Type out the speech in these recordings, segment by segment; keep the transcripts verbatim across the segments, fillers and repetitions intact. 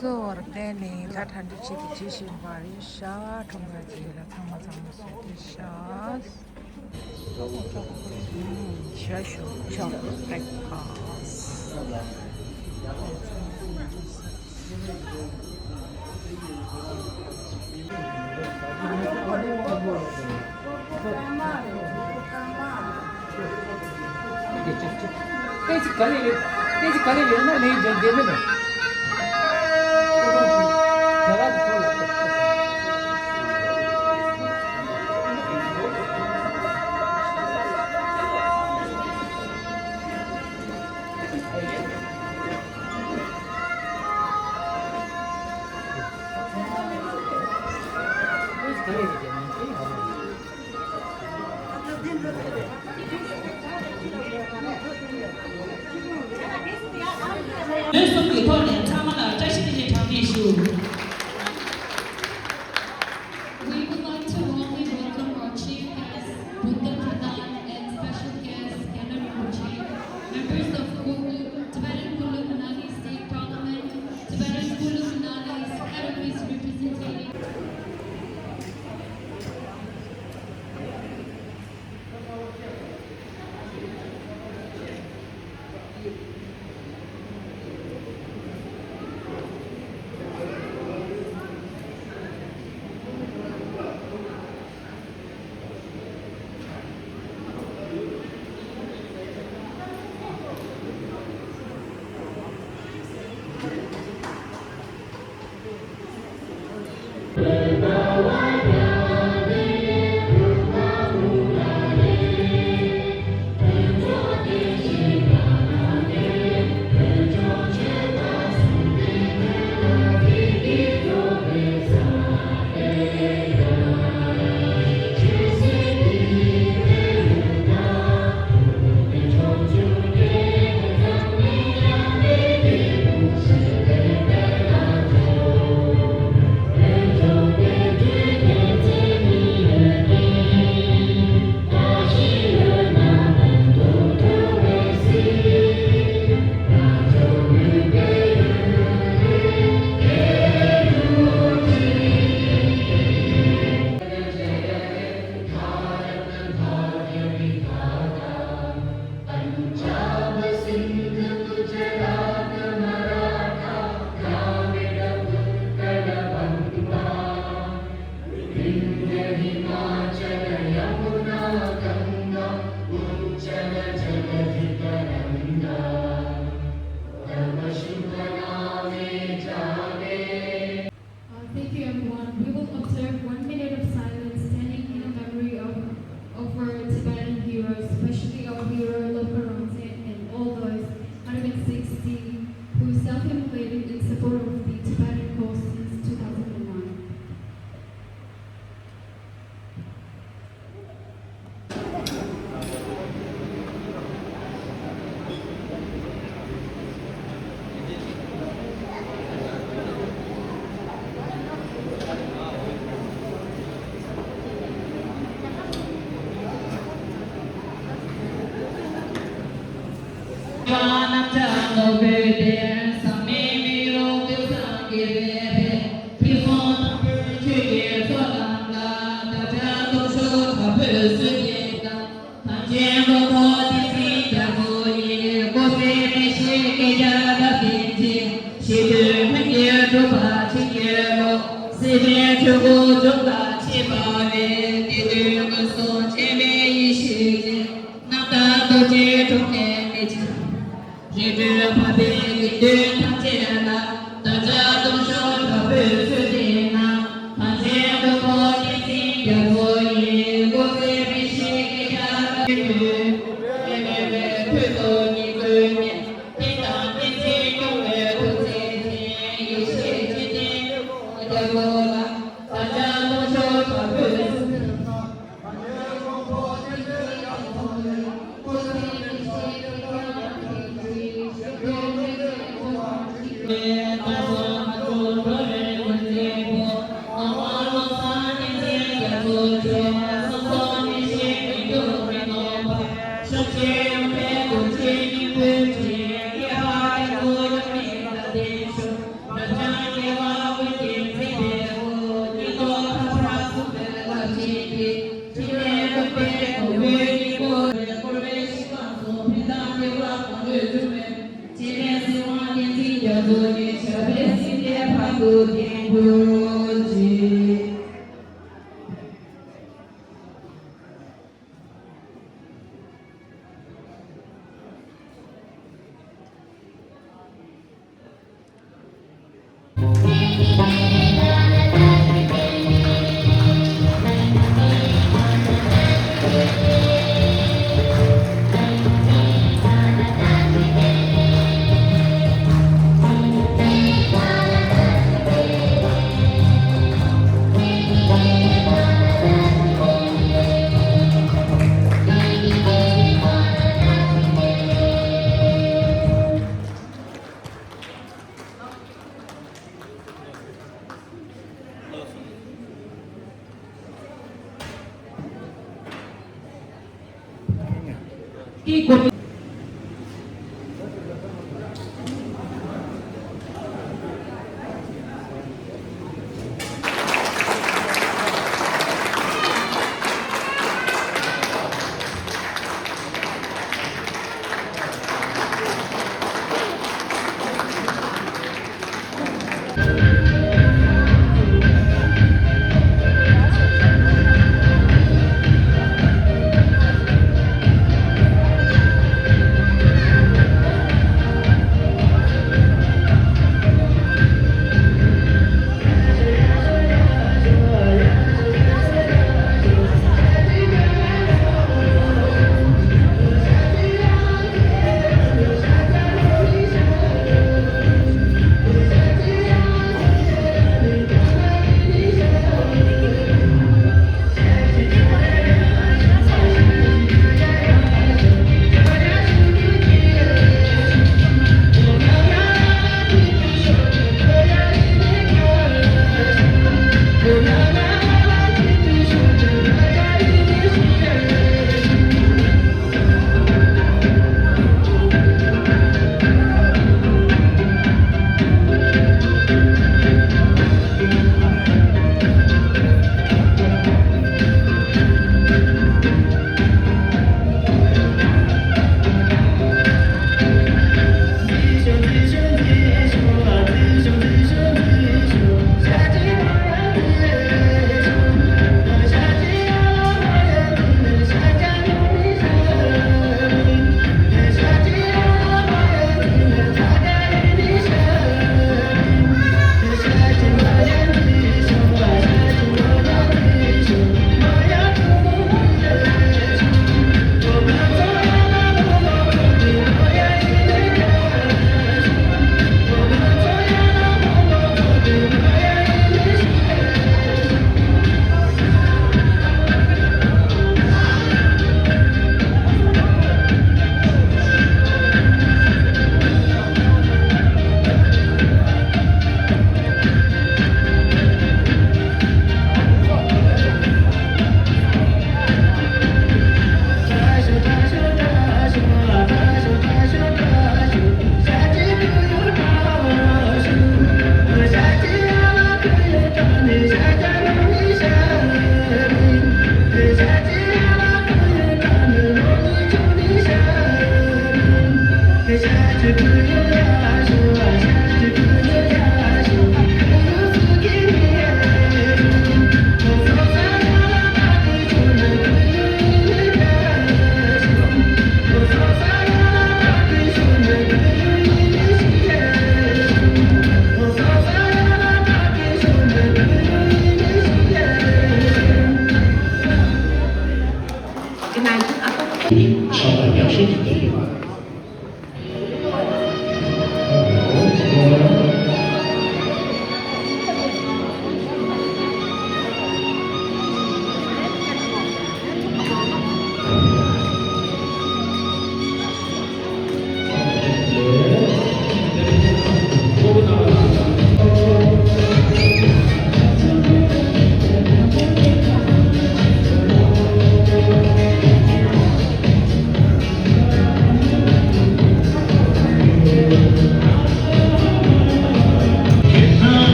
གཙོ་བོར་བརྟེན་ནས་ལྷ་གྲ་སྒྲིག་བྱེད་དུ་བྱེད་བཞིན་པ་རེད་ཤག་ཁྲོམ་ར་ཅིག་ལ་ཚང་མ་ཚང་མ་བཟོས་ཏེ་ཤག་ཤ་ཞོག་ཅོག་breakfast། ལུས་གསུམ་གྱི་ཐོག་ནས་ཚང་མ་ལ་བཀྲ་ཤིས་བདེ་ལེགས་གྲངས་མེད་ཞུ། We would like to warmly welcome our chief guests, Buddha Pradhan, and special guests, Gyana Rinpoche, members of Kulu, Tibetan Kulu Manali State Parliament, Tibetan Kulu Manali's Head Office representative. Uh, thank you, everyone. We will observe one minute of silence standing in the memory of, of our Tibetan heroes, especially our hero Lhopa Rinpoche and all those hundred sixty who self-immolated in support of the Tibetan cause since two thousand one.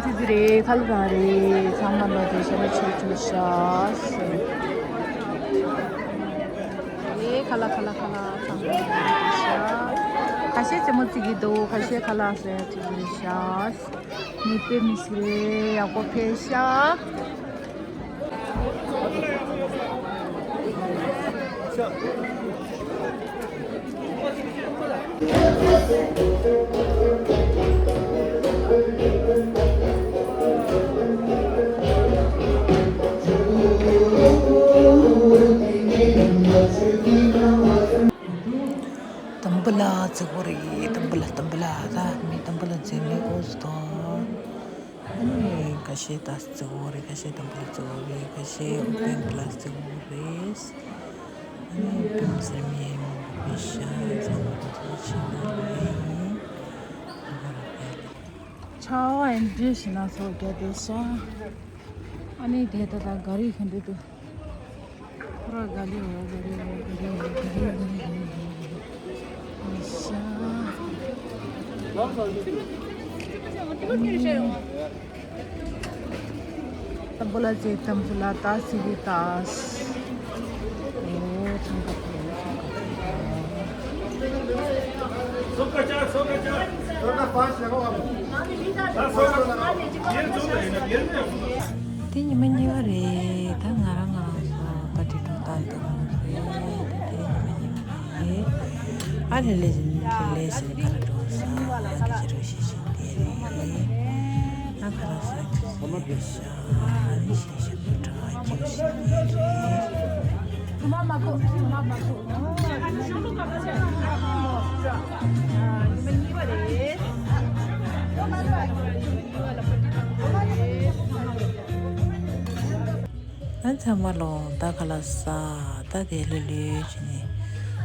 ཙི་ཙི་རེད། ཁ་ལག་རང་རེད། ཚང་མ་ལོ་དེ་ཤ་ལ་ཆུ་ཆུ་ཤ་ཟེར། ཨེ་ཁ་ལག་ཁ་ལག་ཁ་ལག་ཚང་མ་ལོ་དེ་ཤ། ཁ་ཤས་རྩེད་མོ་རྩེ་གི་འདུག་ཁ་ཤས་ཁ་ལག་ཟེར་ཆུ་ཆུ་ཤ། མི་དཔེ་མི་སྲིད་རེད། ཡག་པོ་ཕེབས་ཤག་ཏམ་བུ་ལ་རྩེ་གོ་རེད། ཏམ་བུ་ལ་ཏམ་བུ་ལ་ད་མི་ཏམ་བུ་ལ་རྩེ་མི་འོ་སི་ཏོ། ཨ་ནི་ཁ་ཤས་ད་རྩེ་གོ་རེད། ཁ་ཤས་ཏམ་བུ་ལ་རྩེ་གོ་རེད། ཁ་ཤས་ཨུ་པན་ཀ་ལ་རྩེ་གོ་རེད། ཨ་ནི་ཨུ་པན་ཟེར་མི་མི་ཤ་ཚང་མ་རྩེ་ཆེ་གོ་རེད། ཆ་བ་ཨེ་འདྲ་ཞིག་ན་ཚོ་རྒྱ་དེ་ཤ། ཨ་ནི་དེ་ད་ད་ག་རེ་ཁ་འདུག་འདུག་ཁོ་ར་ག་ལེ་འོ་ག་ལེ་འོ་ག་ལེ་འོ་ག་ལེ་འོ་ག་ལེ་འོ་ག་ལེ་འོ་ཤ། ཏམ་བུ་ལ་ཟེར། ཏམ་བུ་ལ་ཏ་སི་གི་ཏ་སི། འོ་ཚང་ཀ་ཏོ་ཚང་ཀ་ཏོ། དེ་ཉི་མ་གཉིས་པ་རེད། ད་ང་རང་ང་རང་ཚོ་པར་ཊི་འགྲོ་སྟངས་འདུག་རེད། ད་དེ་ཉི་མ་གཉིས་པ་རེད། ཨ་ལེ་ལེ་ལེ་ལེ་ཟིན་ཁ་ར་འགྲོ་ས་ཨ་ལེ་ཅི་རོ་ཤི་ཤི་དེ་རེད། ཨ་ཁ་ར་ས་ཁི་སི་རེད་ཤ་ཨ་ནི་ཤི་ཤི་པུ་ཏྲ་ཁྱོད་ཤི་དེ་རེད། ཨ་ཚང་མ་ལོ་ད་ག་ལ་ས་ད་དེ་ལེ་ལེ་བྱས་ནས་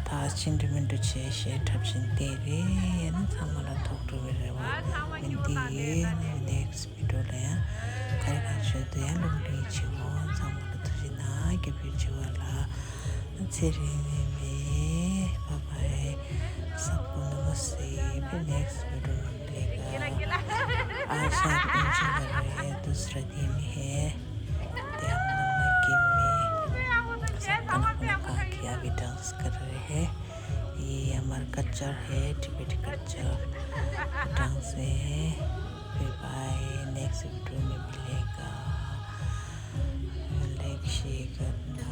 ད་ཕྱིན་འགྲོ་མིན་འགྲོ་བྱས་ཞེས་འཁྲབ་བཞིན་བསྡད་རེད། ཨ་ཚང་མ་ལ་ཐུགས་སྤྲོ་བའི་རེ་བ་མི་འདི་ཡིན། ནེག་སི་བི་ཌི་ཡོ་ལ་ཡང་ག་རེ་ག་ཆོད་དུ་ཡང་ལུང་ལིང་ཆེ་བོ་ཚང་མ་ལ་ཐུགས་རྗེ་གནང་། རྒྱབ་སྐྱོར་བྱེད་པ་ལ་ཚེ་རིང་ནས་མེད། བཱའི་བཱའི། ས་ཀུ་ནུ་མོ་སི་པི་ནེག་སི་བི་ཌི་ཡོ་ལ་ལེགས་ཨ་ཤ་ཨིན་ཇི་བ་རེ་དུ་སི་ར་དི་མི་ཧེ། དེ་ཡང་ནང་ན་སྐྱེ་མི་ས་ཀ་ན་ཀ་ན་ཀ་ཁི་ཨ་བི་ཌང་སི་ཀ་རེ་ཧེ། ये हमारा कल्चर है, टिबेटी culture dance है। फिर bye next video में मिलेगा। Like share करना।